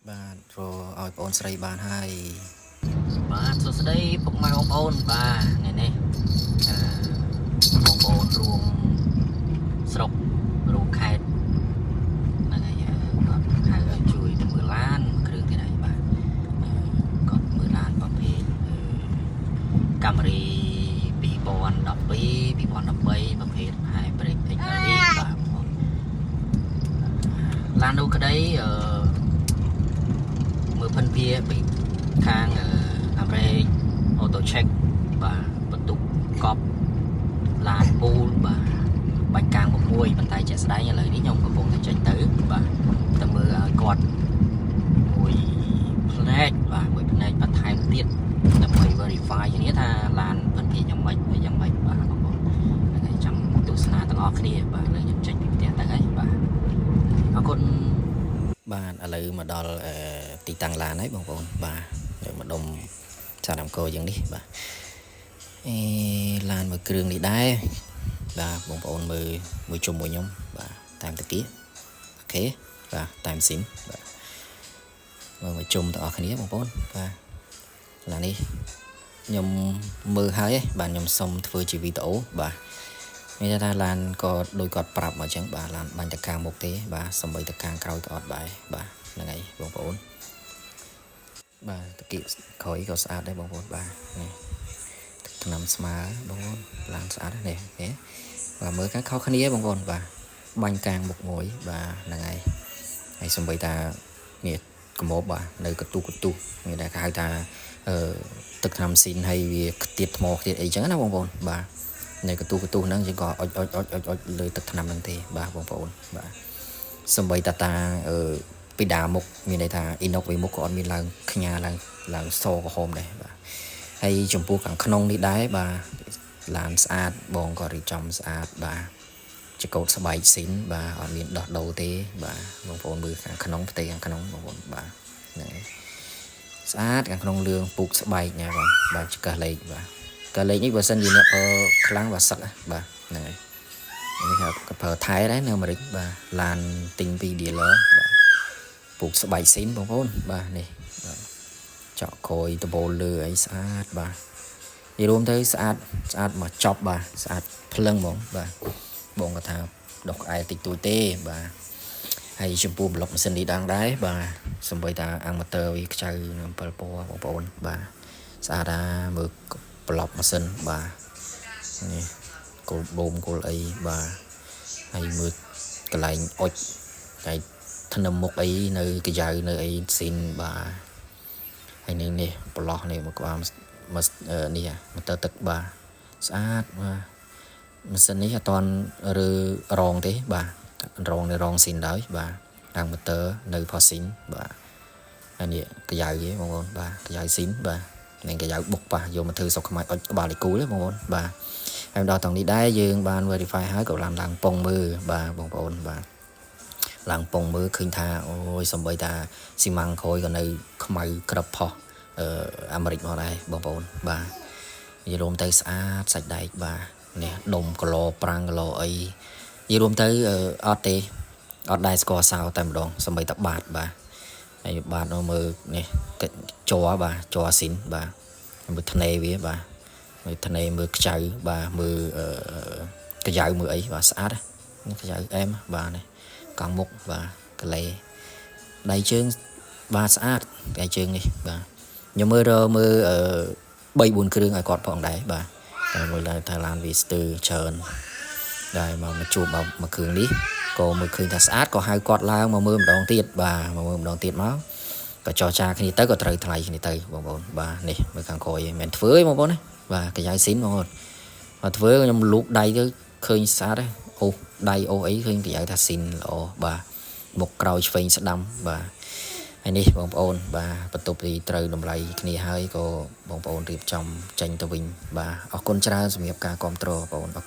បាទរកឲ្យបងស្រីបានហើយ បាទសួស្តីពុកម៉ែបងប្អូនបាទថ្ងៃនេះអឺបងប្អូនរួមស្រុករួមខេត្តហ្នឹងហើយគាត់ហៅឲ្យជួយទៅមើលឡានមួយគ្រឿងទៀតហើយបាទគាត់មើលឡានប្រភេទកាមេរី2012 2013ប្រភេទ Hybrid XLE បាទបងប្អូនឡាននោះក្តីមើលភិនភាពីខាងអាមេរិក Auto Check បាទបន្ទុកកប់ឡានពូលបាទបាច់កាងមុខមួយប៉ុន្តែជាក់ស្ដែងឥឡូវនេះខ្ញុំកំពុងតែចេញទៅបាទទៅមើលឲ្យគាត់មួយផ្នែកបាទមួយផ្នែកបន្ថែមទៀតដើម្បី verify គ្នាថាឡានភិនភាគយ៉ាងម៉េចហើយយ៉ាងម៉េចបាទបងប្អូនហ្នឹងហើយចាំទស្សនាទាំងអស់គ្នាបាទឥឡូវខ្ញុំចេញពីផ្ទះទៅហើយបាទអរគុណ បាទឥឡូវមកដល់ទីតាំងឡានហើយបងប្អូនបាទនៅម្ដុំសារអង្គរយ៉ាងនេះបាទអេឡានមួយគ្រឿងនេះដែរបាទបងប្អូនមើលមួយជុំមួយខ្ញុំបាទតាមតាគៀOK បាទតាមស៊ីនបាទមើលមួយជុំទាំងអស់គ្នាបងប្អូនបាទឡាននេះខ្ញុំមើលហើយបាទខ្ញុំសុំធ្វើជាវីដេអូបាទមានថាឡានក៏ដោយគាត់ប្រាប់មកអញ្ចឹងបាទឡានបាញ់តកាងមុខទេបាទសំបីតកាងក្រោយក៏អត់បែបាទហ្នឹងហើយបងប្អូនបាទតគៀកក្រោយក៏ស្អាតដែរបងប្អូនបាទនេះទឹកថ្នាំស្មើបងប្អូនឡានស្អាតនេះទេបាទមើលកាខុសគ្នាបងប្អូនបាទបាញ់កាងមុខមួយបាទហ្នឹងហើយហើយសំបីតានេះកម្របបាទនៅកទុះកទុះមានតែគេហៅថាអឺទឹកថ្នាំស៊ីនហើយវាខ្ទាតថ្មខ្ទាតអីចឹងណាបងប្អូនបាទនៅកទុះកទុះហ្នឹងយើងក៏អុចអុចអុចអុចអុចលើទឹកថ្នាំហ្នឹងទេបាទបងប្អូនបាទសំបីតាតាអឺពីដាមុខមានន័យថាអ៊ីណុកវីមុខក៏អត់មានឡើងខ្ញាឡើងឡើងសក្រហមដែរបាទហើយចំពោះខាងក្នុងនេះដែរបាទឡានស្អាតបងក៏រៀបចំស្អាតបាទចកោតស្បែកស៊ីនបាទអត់មានដោះដូរទេបាទបងប្អូនមើលខាងក្នុងផ្ទៃខាងក្នុងបងប្អូនបាទហ្នឹងហើយស្អាតខាងក្នុងលឿងពូកស្បែកណាបងបាទចកេះលេខបាទកេះលេខនេះបើសិនជាអ្នកប្រើខ្លាំងបាទសឹកបាទហ្នឹងហើយនេះគេប្រើថែដែរនៅអាមេរិកបាទឡានទិញពី dealer បាទពូកស្បែកស៊ីនបងប្អូនបាទនេះបាទចកក្រោយដបូលលើអីស្អាតបាទនិយាយរួមទៅស្អាតស្អាតមកចប់បាទស្អាតភ្លឹងហ្មងបាទបងគាត់ថាដុសក្អែលតិចតួចទេបាទហើយចំពោះប្លុកម៉ាស៊ីននេះដងដែរបាទសំបីតាអាំងម៉ូទ័រវាខ្ចៅ7ពណ៌បងប្អូនបាទស្អាតណាមើលប្លុកម៉ាស៊ីនបាទនេះគោលបូមគោលអីបាទហើយមើលកន្លែងអុចកន្លែងធ្នឹមមុខអីនៅកាយ៉ៅនៅអីស៊ីនបាទហើយនេះនេះប្រឡោះនេះមកក្បាលមកនេះម៉ូទ័រទឹកបាទស្អាតបាទម៉ាស៊ីននេះអត់ទាន់រើរងទេបាទរងនៅរងស៊ីនឡើយបាទអាំងម៉ូទ័រនៅផស៊ីនបាទហើយនេះកាយ៉ៅទេបងប្អូនបាទកាយ៉ៅស៊ីនបាទនឹងកាយ៉ៅបុកប៉ះយកមកធ្វើស្រុកខ្មែរអុចក្បាលលេគូទេបងប្អូនបាទហើយដល់តង់នេះដែរយើងបាន verify ហើយក៏ឡើងឡើងពងមើលបាទបងប្អូនបាទឡើងពងមើលឃើញថាអូយសំបីតាស៊ីម៉ាំងក្រោយក៏នៅខ្មៅក្រឹបផុសអឺអាមេរិកមកដែរបងប្អូនបាទនិយាយរួមទៅស្អាតសាច់ដែកបាទនេះដុំគីឡូ5គីឡូអីនិយាយរួមទៅអត់ទេអត់ដែរស្គាល់សោតែម្ដងសំបីតាបាតបាទហើយបាតនោះមើលនេះជ័របាទជ័រស៊ីនបាទមើលធ្នេវាបាទមើលធ្នេមើលខ្ចៅបាទមើលអឺកាយ៉ៅមើលអីបាទស្អាតនេះកាយ៉ៅអែមបាទនេះកង់មុខបាទកលេដៃជើងបាទស្អាតដៃជើងនេះបាទខ្ញុំមើលរមើលអឺ3 4គ្រឿងឲ្យគាត់ផងដែរបាទតែមើលថាឡានវាស្ទើច្រើនដែរមកមកជួបមកមួយគ្រឿងនេះក៏មើលឃើញថាស្អាតក៏ហៅគាត់ឡើងមកមើលម្ដងទៀតបាទមកមើលម្ដងទៀតមកក៏ចរចាគ្នាទៅក៏ត្រូវថ្លៃគ្នាទៅបងប្អូនបាទនេះមើលខាងក្រោយមិនមែនធ្វើទេបងប្អូនណាបាទកាយ៉ៅស៊ីនបងប្អូនមកធ្វើខ្ញុំលូកដៃទៅឃើញស្អាតអូសដៃអូសអីឃើញកាយ៉ៅថាស៊ីនល្អបាទមុខក្រោយឆ្វេងស្ដាំបាទហើយនេះបងប្អូនបាទបន្ទប់ទីត្រូវតម្លៃគ្នាហើយក៏បងប្អូនរៀបចំចេញទៅវិញបាទអរគុណច្រើនសម្រាប់ការគ្រប់គ្រងបងប្អូនអរគុណ។